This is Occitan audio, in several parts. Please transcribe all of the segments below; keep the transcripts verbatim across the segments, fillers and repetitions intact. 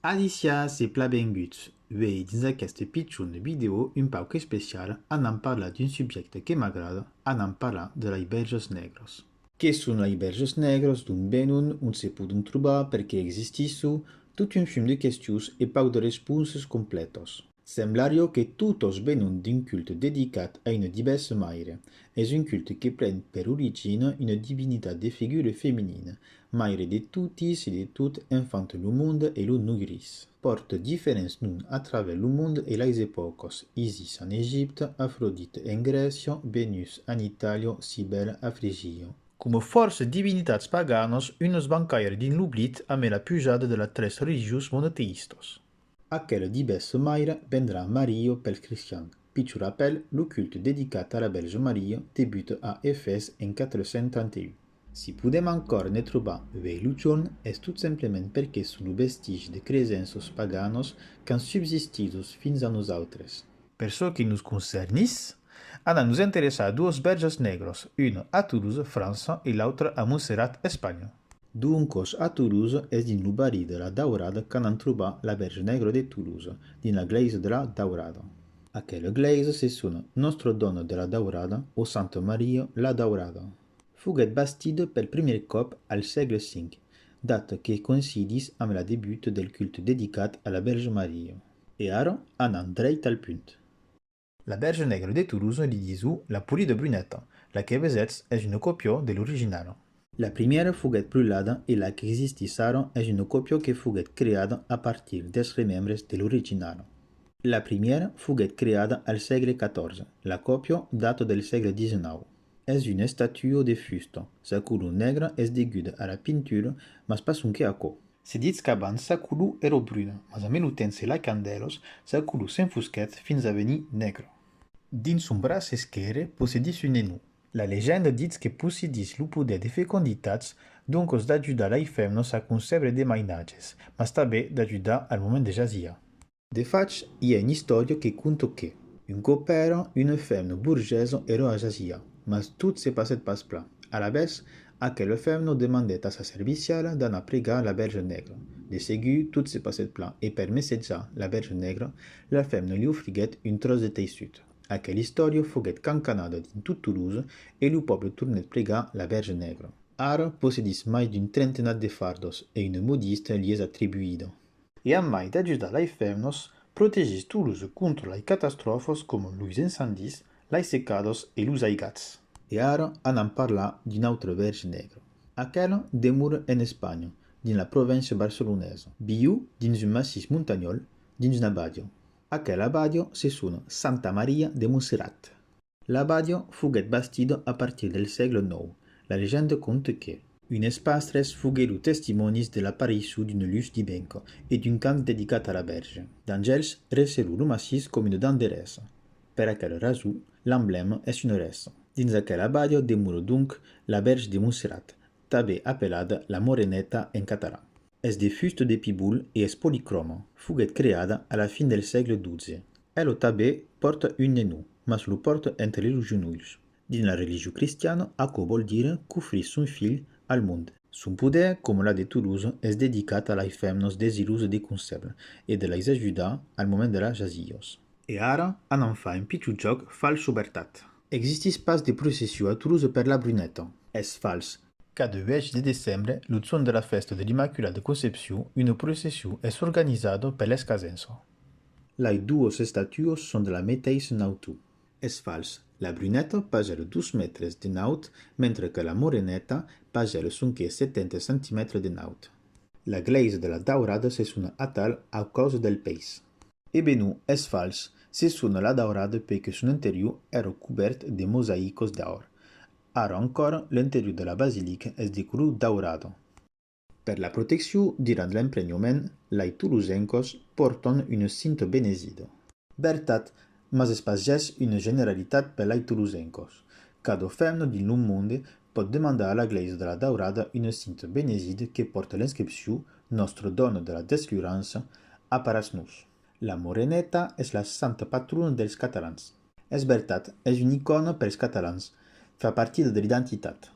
Adissiatz e plan venguts! Uei, dins aquesta pichona vidèo un pauc especiala, anam parlar d'un subjècte que m'agrada, anam parlar de las Bèrjas Negras. Qué son las Bèrjas Negras, d'ont venon, ont se pòdon trobar, perqué existisson, tot un fum de questions e pauc de responsas complètas. Semblariá que totas venon d'un culte dedicat a una divessa maire. Es un culte que pren per origina una divinitat de figura feminina, maire de totis e de tot, enfanta lo monde e lo noirís. Pòrta diferents noms a travèrs lo monde e las epòcas: Isis en Egipte, Afrodite en Grècia, Venus en Itàlia, Cibèla a Frigia. Coma fòrça divinitats paganas, unas van caire dins l'oblit amé la pujada de las tres religions monoteïstas. Aquela divessa maire vendrà Maria pels cristians. Pichon rapèl, lo culte dedicat a la Bèrja Maria debuta a Efès en quatre cents trenta-un. Si podèm ancòra ne trobar uei lo jorn, es tot simplament perqué son lo vestigi de cresenças paganas qu'an subsistit fins a nosautres. Per çò que nos concernís, anam nos interessar a doas Bèrjas Negras, una a Tolosa, França, e l'autra a Montserrat, Espanha. Doncas, a Tolosa, es dins lo barri de la Daurada qu'anam trobar la Bèrja Negra de Tolosa, dins la glèisa de la Daurada. Aquela glèisa se sona Nòstra Dòna de la Daurada o Santa Maria la Daurada. Foguèt bastida pel primièr còp al sègle cinc, data que coincidís amb la debuta del culte dedicat a la Bèrja Maria. E ara, anam dreit al punt. La Bèrja Negra de Tolosa li dison la Polida Bruneta. La que vesètz es una còpia de l'originala. La primièra foguèt brulada e la qu'existís ara es una còpia que foguèt creada a partir dels remembres de l'originala. La primièra foguèt creada al sègle catorze. La còpia data del sègle dètz-e-nòu. Es una estatua de fusta. Sa color negra es deguda a la pintura, mas pas sonque aquò. Se ditz qu'abans sa color èra bruna, mas amé lo temps e las candèlas, sa color s'enfosquèt fins a venir negra. Dins son braç esquerre possedís un nenon. La legenda ditz que possedís lo poder de feconditat, doncas d'ajudar las femnas a concèbre de mainatges, mas tanben d'ajudar al moment de jasilhar. De fach, i a una istòria que conta que, un còp èra, una femna borgesa èra a jasilhar, mas tot se passèt pas plan. Alavetz, aquela femna demandèt a sa serviciala d'anar pregar la Bèrja Negra. De segur, tot se passèt plan e per messejar la Bèrja Negra, la femna li ofriguèt un tròç de teissut. Aquela istòria foguèt cancanada dins tot Tolosa e lo pòble tornèt pregar la Bèrja Negra. Ara possedís mai d'un trentenat de fardas e una modista li es atribuida. E en mai d'ajudar las femnas, protegís Tolosa contra las catastròfas coma los incendis, las secadas e los aigats. E ara anam parlar d'una autra Bèrja Negra. Aquela demora en Espanha, dins la província barcelonesa. Viu dins un massís montanhòl, dins una badiá. Aquela badiá se sona Santa Maria de Montserrat. La badiá foguèt bastida a partir del sègle nòu. La legenda conta que uns pastres foguèron testimònis de l'aparicion d'una lutz divenca e d'un cant dedicat a la Vèrge. D'angèls receron lo massís coma una danderessa. Per aquela rason, l'emblèma es una ressa. Dins aquela badiá demora donc la Vèrge de Montserrat, tanben apelada la Moreneta en catalan. Es de fusta de pibol e es policròma. Foguèt creada a la fin del sègle dotze. Ela tanben pòrta un nenon, mas lo pòrta entre los genolhs. Dins la religion cristiana, aquò vòl dire qu'ofrís son filh al monde. Son poder, coma la de Tolosa, es dedicat a las femnas desirosas de concèbre e de las ajudar al moment de las jasilhas. E ara, anam far un pichon jòc fals o vertat. Existís pas de procession a Tolosa per la Bruneta. Es fals. Cada uèch de decembre, lo jorn de la fèsta de l'Immaculada Concepcion, una procession es organizada per l'escasença. Las doas estatuas son de la meteissa nautor. Es fals. La Bruneta pagèla dos mètres de naut, mentre que la Moreneta pagèla sonque setanta centimètres de naut. La glèisa de la Daurada se sona atal a causa del pes. E ben non, es fals, se sona la Daurada perque son interior èra cobèrt de mosaïcas d'aur. Ara encòra, l'interior de la basilica es de color daurada. Per la proteccion, durant l'emprenhament, las tolosencas pòrtan una cinta benesida. Vertat, mas es pas ges una generalitat per las tolosencas. Cada femna dins lo monde pòt demandar a la glèisa de la Daurada una cinta benesida que pòrta l'inscripcion Nòstra Dòna de la Deslurança, aparatz-nos. La Moreneta es la santa patrona dels catalans. Es vertat, es una icòna pels catalans, fa partida de l'identitat.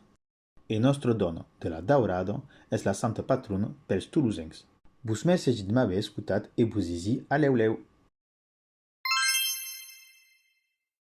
E Nòstra Dòna de la Daurada es la santa patrona pels tolosencs. Vos mercegi de m'aver escotat e vos disi a lèu lèu.